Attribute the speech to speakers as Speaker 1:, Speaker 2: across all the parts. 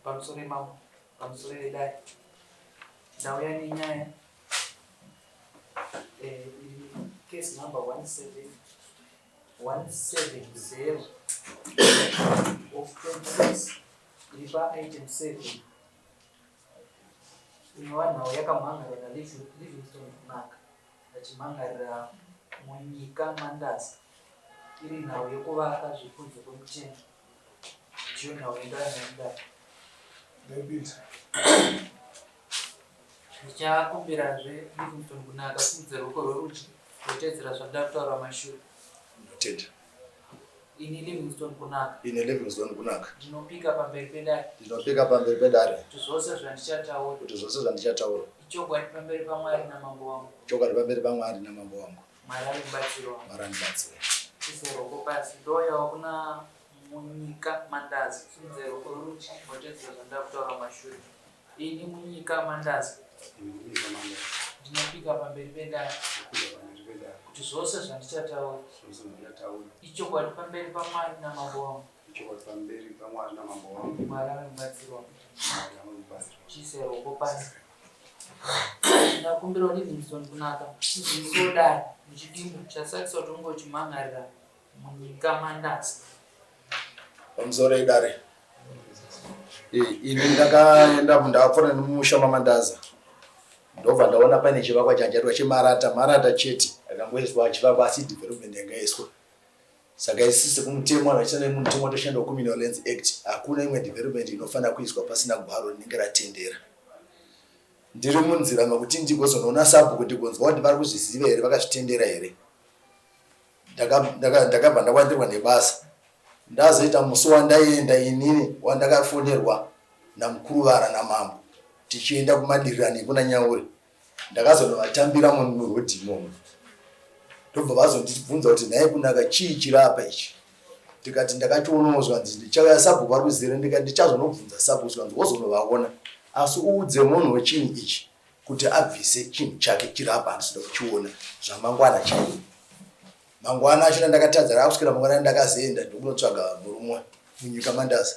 Speaker 1: Pamusoro imambo, pamusoro vedare. Ndauya nenyaya eh, iri case number 17170 of 26 iri paitem 7 inova nhau yakamhangarwa naLivingstone Kunaka achimhangarira munyika Mandaza iri nhau yekuvaka zvekunze kwemutemo. Ndiyo nhau yendaya nayo mudare. Ndichakumbirazve Livingstone Kunaka simudze ruoko rwerudyi rwotedzera zvandida kutaura mashure.
Speaker 2: Ndinotenda.
Speaker 1: Ini Livingstone Kunaka.
Speaker 2: Ini Livingstone Kunaka.
Speaker 1: Ndinopika pamberi pedare.
Speaker 2: Ndinopika pamberi pedare.
Speaker 1: Kuti zvose zvandichataura.
Speaker 2: Kuti zvose zvandichataura.
Speaker 1: Ichokwadi pamberi paMwari namambo wangu.
Speaker 2: Ichokwadi pamberi paMwari namambo wangu.
Speaker 1: Mwari ari mubatsiri wangu.
Speaker 2: Mwari andibatsire.
Speaker 1: Ise ruoko pasi. Ndouyawo kuna Munyika Mandazi. Simudza ruoko rwerudyi motedzera zvandava kutaura mashure. Ini Munyika Mandazi.
Speaker 3: Ini Munyika Mandazi.
Speaker 1: Ndinopika pamberi pedare.
Speaker 3: Ndinopika pamberi pedare.
Speaker 1: Kuti zvose zvandichataura.
Speaker 3: Zvose zvandichataura.
Speaker 1: Ichokwadi pamberi paMwari namambo wangu.
Speaker 3: Ichokwadi pamberi paMwari namambo wangu.
Speaker 1: Mwari ave mubatsiri wangu.
Speaker 3: Mwari ave mubatsiri wangu.
Speaker 1: Chiise ruoko pasi. Ndakumbirawo Livingstone Kunaka uzivisewo dare muchidimbu chasakisa kuti unge uchimhan'arira munyika Mandaza.
Speaker 2: Pamusoro idare. Ini ndakaenda ndakapfuura nemumusha maMandaza ndobva ndaona paine chivakwa chanjaitwa chemarata marata chete akangoiswa chivakwa asi development yanga yaiswa saka isi sekumutemo vanhu vachishanda nemutemo watoshanda wecommunal lands act hakuna imwe development inofanira kuiswa pasina gwaro rinenge ratendera ndiri munzira mekuti ndigozonoona sabhuku ndigonzwa kuti vari kuzviziva here vakazvitendera here ndakabva ndawandirwa nebasa ndazoita musi wandaienda inini wandakafonerwa namukuruvara namambo tichienda kumadirirano ekuna nyaure ndakazonovatambira muroad imomo ndobva vazondibvunza kuti nhai kunaka chii chiri apa ichi ndikati ndakachionawo zvikanzi ndichauya sabhuku vari kuzere ndikati ndichazonobvunza sabhuku zvikanzi wozonovaona asi uudze munhu wechinhu ichi kuti abvise chinhu chake chiri apa handisida kuchiona zvamangwana chaiwo mangwana achona ndakatadza rakuswera mangwana ndakazoenda ndokunotsvaga murume munyika mandaza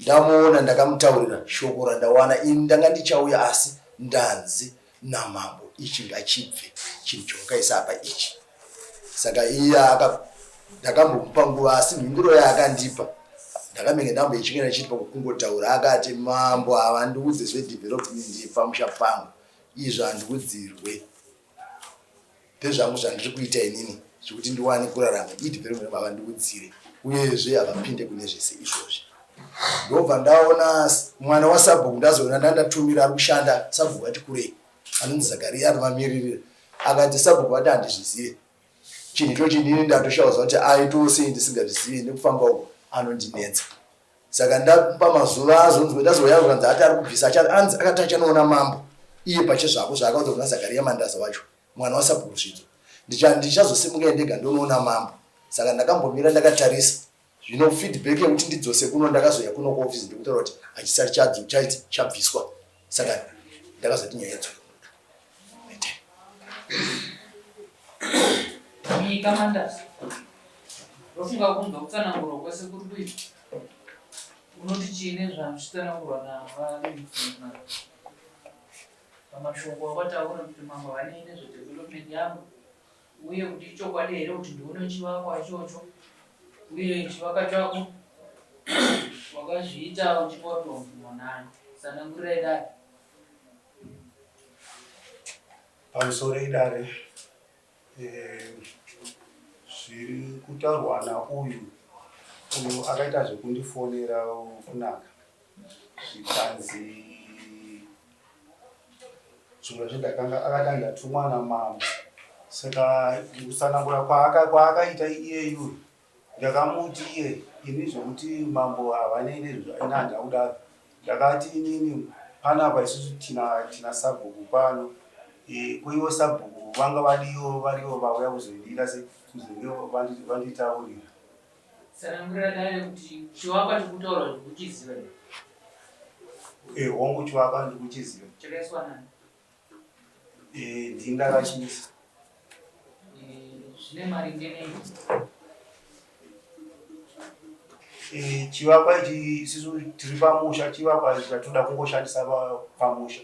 Speaker 2: Ndamuona ndakamutaurira shoko randawana ini ndanga ndichauya asi ndanzi namambo ichi ngachibve chinhu chawakaisa apa ichi. Saka iye aka ndakambomupa nguva asi mhinduro yaakandipa ndakamenge ndamboichengeta ndichiti pakungotaura akati mambo havandiudze zvedevelopment yepamusha pangu izvo handiudzirwe. Ndezvangu zvandiri kuita inini zvekuti ndiwane kurarama idevelopment havandiudzire uyezve havapinde kune zvese izvozvi ndobva ndaona mwana wasabhuku ndazoona ndandatumira ari kushanda sabhuku ati kurei anonzi zakariya anovamiririra akati sabhuku vati handizvizive chinhu ichochi inini ndatoshaudza kuti aitosei ndisingazvizive nekufamba uku anondinetsa Saka ndapa mazuva azonzwe ndazouya kukanzi ati ari kubvisa anzi akati achanoona mambo iye pachezvako zvaakaudza kuna Zakaria Mandaza wacho mwana wasabhuku Rusvidzo ndichazosimuka ndega ndonoona mambo saka ndakambomira ndakatarisa zvino feedback yekuti ndidzose kuno ndakazouya kuno kuoffice ndikutaura kuti hachisati chaiti chabviswa saka ndakazoti nyaya yadzo
Speaker 1: Nyika Mandaza ndofunga kunzwa kutsanangurwa kwese kuri kuitwa Unoti chii nezvazvitsanangurwa naVaLivingstone pamashoko avataura kuti mambo havanei nezvedevelopment yangu uye kuti ichokwadi here kuti ndione chivakwa ichocho uye chivaka chako wakazviita uchinge wapiwa mvumo nani tsanangurirai dare
Speaker 3: Pamusoro idare eh, zviri kutaurwa nauyu uyu akaita zvekundifonera kunaka zvikanzi zvimwe zvendakanga akati ndatumwa namambo saka kutsanangura kwaakaita iyeyu Ndakamuti iye ini zvekuti mambo havanei nezvizvo ini handina kudaro. Ndakati inini panapa isusu tina tina sabhuku pano e, ko ivo sabhuku vanga vadiwo varivo vauya kuzondiita se kuzonge vanditaurira.
Speaker 1: Tsanangurira dare kuti chivakwa chiri kutaurwa ndikuchiziva here?
Speaker 3: E, hongu chivakwa ndikuchiziva.
Speaker 1: Chakaiswa nani?
Speaker 3: Eh, ndini ndakachiisa.
Speaker 1: Eh, zvine maringe nei?
Speaker 3: E, chivakwa ichi isusu tiri pamusha, chivakwa chatoda kungoshandisa pamusha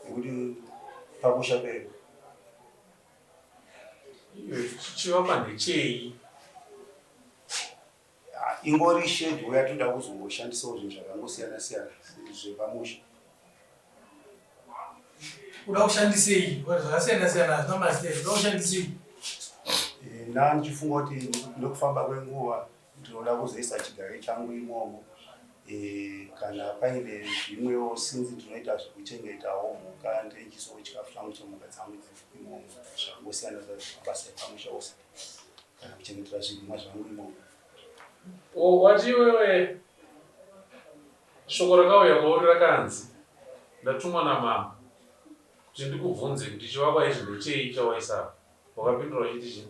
Speaker 3: nekuti pamusha pedu.
Speaker 4: Chivakwa ndechei?
Speaker 3: Ingori shed yatoda kuzongoshandisawo zvinhu zvakangosiyana siyana zvepamusha.
Speaker 5: Uda kushandisei? Zvakasiyana siyana hazvina mazita. Uda kushandisei?
Speaker 3: Eh, nda ndichifunga kuti nekufamba kwenguva ndinoda kuzoisa chigare changu imomo eh, kana paine zvimwewo sinzi ndinoita zvekuchengetawo mhuka ndechiisawo chikafu changu chemhuka dzangu imomo zvakangosiyana mabasa epamusha ose kana kuchengetera zvirimwa zvangu imomo.
Speaker 4: Wati iwewe Shoko rakauya kwauri rakanzi, Ndatumwa namambo kuti ndikubvunze kuti chivakwa ichi ndechei chawaisa apa. Wakapindura uchiti chii?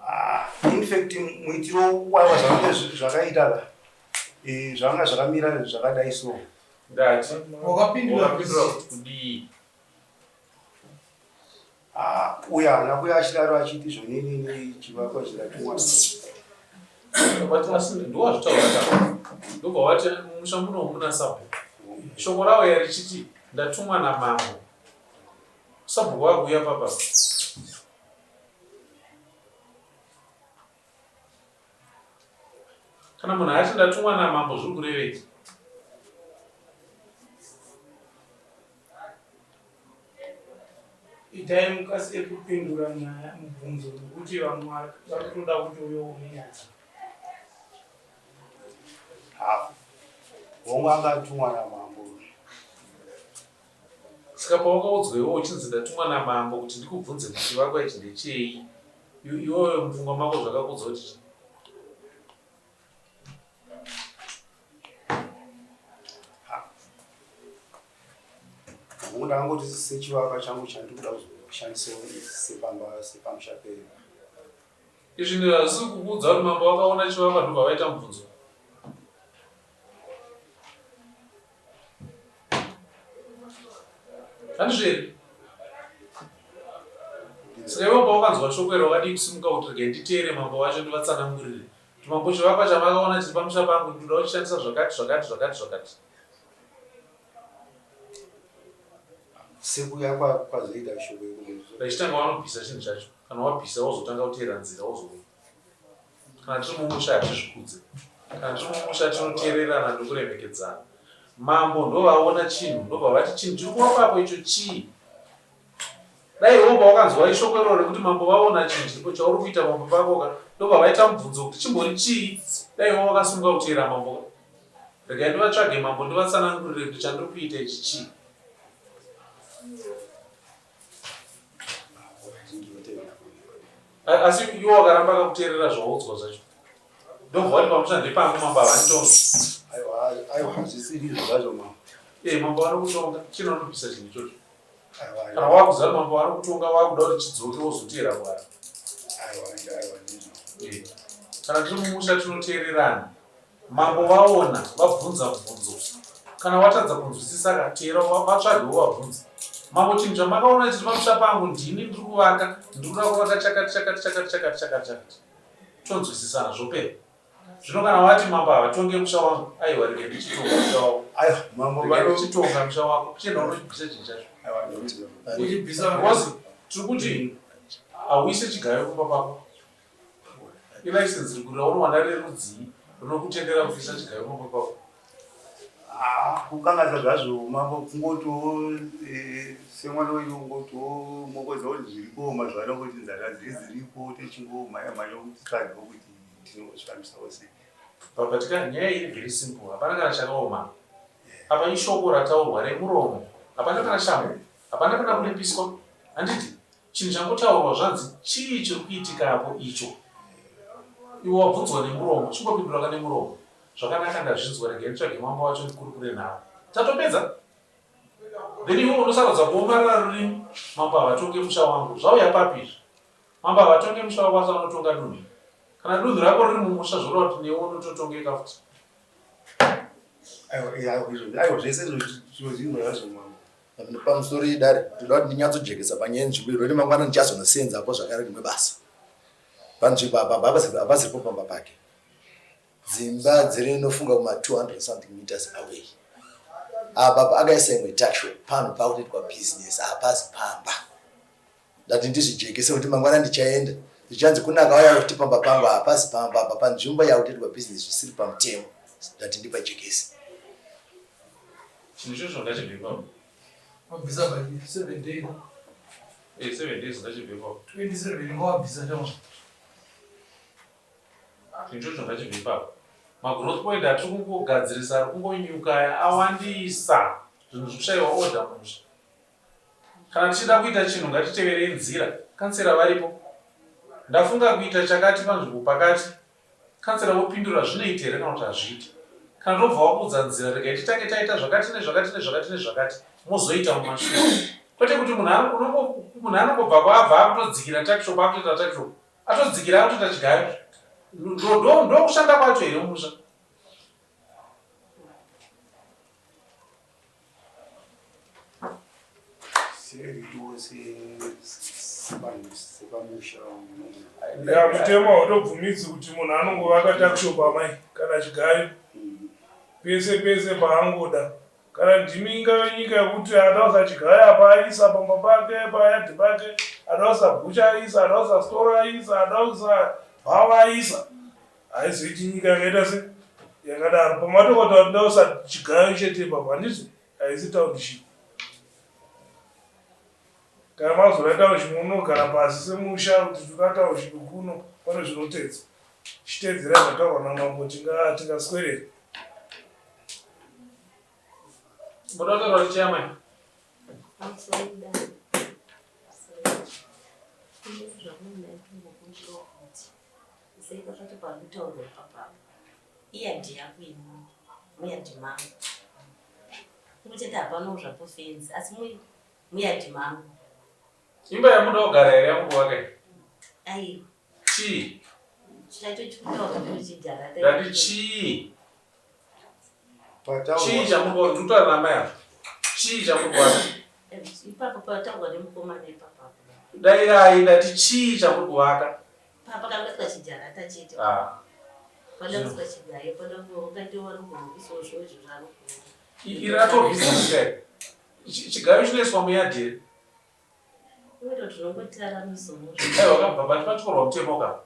Speaker 3: Ah, in fact muitiro waiwa zvanga zvakaita ka eh, zvanga zvakamira zvakadai so
Speaker 4: Ndati
Speaker 5: Wakapindura
Speaker 4: wakapindura kuti kudii?
Speaker 3: Ah, uya haana kuya achidaro achiti zvonini chivakwa chikatumwa
Speaker 4: But asi ndowazvitaura ka. Ndobva wati mumusha muno muna sabhuku. Shoko rauya richiti ndatumwa namambo. Sabhuku vakuuya papa. Kana munhu ati ndatumwa namambo zviri kurevei?
Speaker 5: Itai mukasike kupindura nyaya mubvunzo nekuti vamwe vari kutoda kuti uyoone nyaya.
Speaker 3: Ha, hongu anga atumwa namambo.
Speaker 4: Saka pawakaudzwa iwe uchinzi ndatumwa namambo kuti ndikubvunze kuti chivakwa ichi ndechei, iwewe mupfungwa mako zvakakuudza kuti chii?
Speaker 3: Hongu ndakangoti sechivakwa changu chandikuda kuzoshandisawo sepamba sepamusha pedu.
Speaker 4: Izvi ndizvo hazvisi kukuudza kuti mambo vakaona chivakwa ndobva vaita mubvunzo. Handizvo here? Saka iwe pawakanzwa shoko iro wakadii kusimuka kuti regai nditeere mambo vacho ndivatsanangurire kuti mambo chivakwa chamakaona chiri pamusha pangu ndinoda kuchishandisa zvakati zvakati zvakati zvakati.
Speaker 3: Sekuya kwazoita shoko iro.
Speaker 4: Vachitanga vanobvisa chinhu chacho kana wabvisa wozotanga kuteera nzira wozouya. Kana tiri mumusha hatizvikudze. Kana tiri mumusha tinoteererana nokuremekedzana. Mambo ndovaona chinhu ndobva vati chinhu chiri kuvakwa apo icho chii? Dai iwe pawakanzwa ishoko iroro rekuti mambo vaona chinhu chiripo chauri kuita pamba pako ka ndobva vaita mubvunzo kuti chimbori chii? Dai iwe wakasimuka kuteera mambo ka. Regai ndivatsvage mambo ndivatsanangurire kuti chandiri kuita ichi chii? Asi iwe wakaramba kakuteerera zvaudzwa zvacho ndobva wati pamusha ndepangu mambo havanitonga.
Speaker 3: Aiwa hazvisiri izvo zvazvo mambo.
Speaker 4: Eh mambo vanokutonga chino anobvisa chinhu ichocho. Kana wakuziva mambo vanokutonga wakuda kuti chidzoke wozoteera Mwari.
Speaker 3: Aiwa aiwa ndizvo.
Speaker 4: Eh. Kana tiri mumusha tinoteererana. Mambo vaona vabvunza mubvunzo. Kana watadza kunzwisisa ka teera vatsvage wovabvunza. Mambo chinhu chamakaona chiri pamusha pangu ndini ndiri kuvaka ndiri kuda kuvaka chakati chakati chakati chakati chakati chakati. Tonzwisisana zvopera. Zvino kana wati mambo havatonge musha wangu aiwa rega ndichitonga musha wako.
Speaker 3: Aiwa mambo
Speaker 4: Rega ndichitonga musha wako. Chienda unochibvisa chinhu chacho.
Speaker 3: Aiwa ndinoziva.
Speaker 5: Uchibvisa
Speaker 4: Because tiri kuti hauise chigayo kumba kwako. Ilicense rikuri raunowana rerudzii rinokutendera kuisa chigayo pamba pako?
Speaker 3: Ah, kukanganisa zvazvo mambo kungotiwo eh, semwana wenyu ungotiwo mongoziva kuti zviriko mazuva ano kuti nzara dziri dziripo techingomhanya mhanya kuti tsvagewo kuti tinozvifambisawo sei.
Speaker 4: But ka nyaya iri very simple hapana kana chakaoma apa ishoko rataurwa remuromo hapana kana shamhu hapana kana kuripiswa handiti Chinhu changotaurwa zvanzi chii chiri kuitika apo icho? Iwe wabvunzwa nemuromo, chingopinduraka nemuromo. Zvakanaka ndazvinzwa regai nditsvage mambo wacho ndikurukure navo. Tatopedza. Then iwe unosarudza kuomarara rurimi, mambo havatonge musha wangu. Zvauya papi izvi? Mambo havatonge musha wako asi vanotonga dunhu. Kana dunhu rako riri mumusha zvoreva kuti newe unototongeka futi.
Speaker 3: Aiwa, aiwa zvese izvo zvinozvinzwa zvazvo mambo.
Speaker 2: Pamusoro idare ndoda kuti ndinyatsojekesa panyaya yenzvimbo iro mangwana ndichazonosenzapo zvakare rimwe basa panzvimbo apa hapasiripo pamba pake. Dzimba dziri nofunga kuma 200 something meters away. Apa akaisa imwe tuckshop pano pakutoitwa business hapasi pamba. Ndati ndizvijekese kuti mangwana ndichaenda zvichanzi kune akauya kuti pamba pangu hapasi pamba apa panzvimbo yakutoitwa business zvisiri pamutemo. Ndati ndipajekese.
Speaker 4: Chinhu ichocho ngachibve ipapo.
Speaker 1: Wabvisa by 7 days.
Speaker 4: Eh, 7 days ngachibve ipapo.
Speaker 1: 27 ngawabvisa chama.
Speaker 4: Chinhu ichocho ngachibve ipapo. Magrowth point atiri kungogadzirisa ari kungonyuka aya awandisa. Zvinhu zvikushaiwa order musha. Kana tichida kuita chinhu ngatiteverei nzira. Kansela varipo. Ndafunga kuita chakati panzvimbo pakati. Kansela vopindura zvinoita here kana kuti hazviiti. Kana tobva wakuudza nzira regai titange taita zvakati nezvakati nezvakati nezvakati mozoita mumashure. Kwete kuti munhu munhu anongobva kwaabva akutodzikira tuckshop akutoita tuckshop. Atodzikira akutoita chigayo. Ndokushanda kwacho here musha?
Speaker 5: Ya mutemo hautobvumidzi kuti munhu anongovaka tuckshop amai kana chigayo pese pese paangoda. Kana ndimi ingave nyika yekuti ada kuisa chigayo apa aisa pamba pake payadhi pake, ada kuisa bhucha aisa, ada kuisa sitoro aisa, ada kuisa bhawa aisa. Haizoiti nyika yakaita se yakadaro. Pamatokota kuti ndausa chigayo chete ipapo handizvo? Haisi township. Kana mazoda township munogara pasi semusha kuti toda township kuno pane zvinotedza. Chitedzera zvataurwa namambo tinga tingaswerera.
Speaker 4: Munoda kutaura kuti chiyamai?
Speaker 6: Usaita pacho parikutaurwa ipapo apo. Iyadhi yako ini muyadhi mangu. Kungoti hapanawo zvapo fenzi asi muyadhi mangu.
Speaker 4: Imba yamunoda kugara here yamuri kuvaka iyi?
Speaker 6: Aiwa.
Speaker 4: Chii?
Speaker 6: Chacho chikutaurwa ndechidhara.
Speaker 4: Ndati chii? Chii chamuri kuvaka? Ndiri kutaura namai ava. Chii chamuri kuvaka?
Speaker 6: Ipapo pataurwa nemukomana ipapo apo.
Speaker 4: Dairai ndati chii chamuri kuvaka?
Speaker 6: Pakangoiswa chijarata chete.
Speaker 4: Ah.
Speaker 6: Pada kuiswa chigayo, pada kukatewa rukurukiso zvo izvo zvaanogona.
Speaker 4: Iri ratova business kai. Chigayo chinoiswa muyadhi here?
Speaker 6: Inoita kuti zvinongotiraramisowo.
Speaker 4: Aiwa kabva but patyorwa mutemo ka.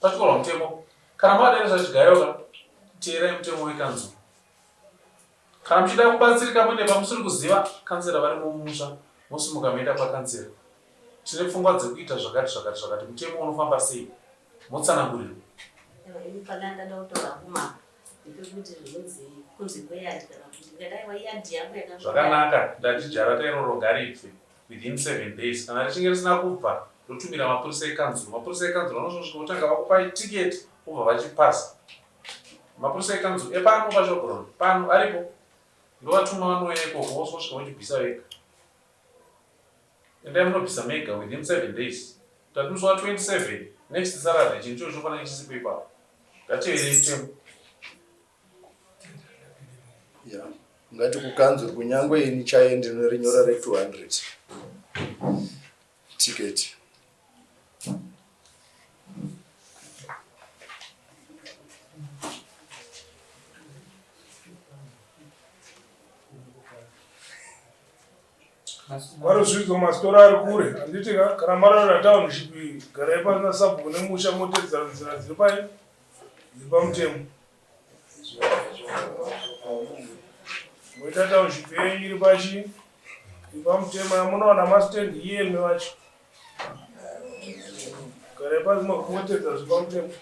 Speaker 4: Patyorwa mutemo. Kana madairisa chigayo ka, teerai mutemo wekanzuru. Kana muchida kubatsirika mune pamusiri kuziva, kansela varimo mumusha, mosimuka moenda kwakansela. Tine pfungwa dzekuita zvakati zvakati zvakati, mutemo unofamba sei? Motsanangurirwa.
Speaker 6: Ini pana ndada kutaura kuma ndepekuti zvinonzi kunze kweyard kana kuti ndikadai wayard yangu yakakura.
Speaker 4: Zvakanaka, ndati jarata iroro ngaribve within 7 days. Kana richinge risina kubva, ndotumira mapurisa ekanzuru. Mapurisa ekanzuru vanosvika votanga vakupai ticket vobva vachipasa. Mapurisa ekanzuru epano paShowground pano aripo, ndovatuma vanouya ikoko vosvika vochibvisa vega. Endai munobvisa mega within 7 days. Tati musi wa 27 next Saturday chinhu ichocho chofanira chisipo ipapo. Ngativerei mutemo.
Speaker 2: Yeah. Ngati kukanzuru kunyangwe ini chaiye ndinorinyora re 200 ticket.
Speaker 5: Varozvidzwa masitora ari kure handiti ka kana marara township iyi garai pasina sabhuku nemusha motedzera nzira dziri pai dziri pamutemo moita township yenyu iri pachi iri pamutemo yamunowana mastand iyemi vacho garai pasi motedza zviri pamutemo.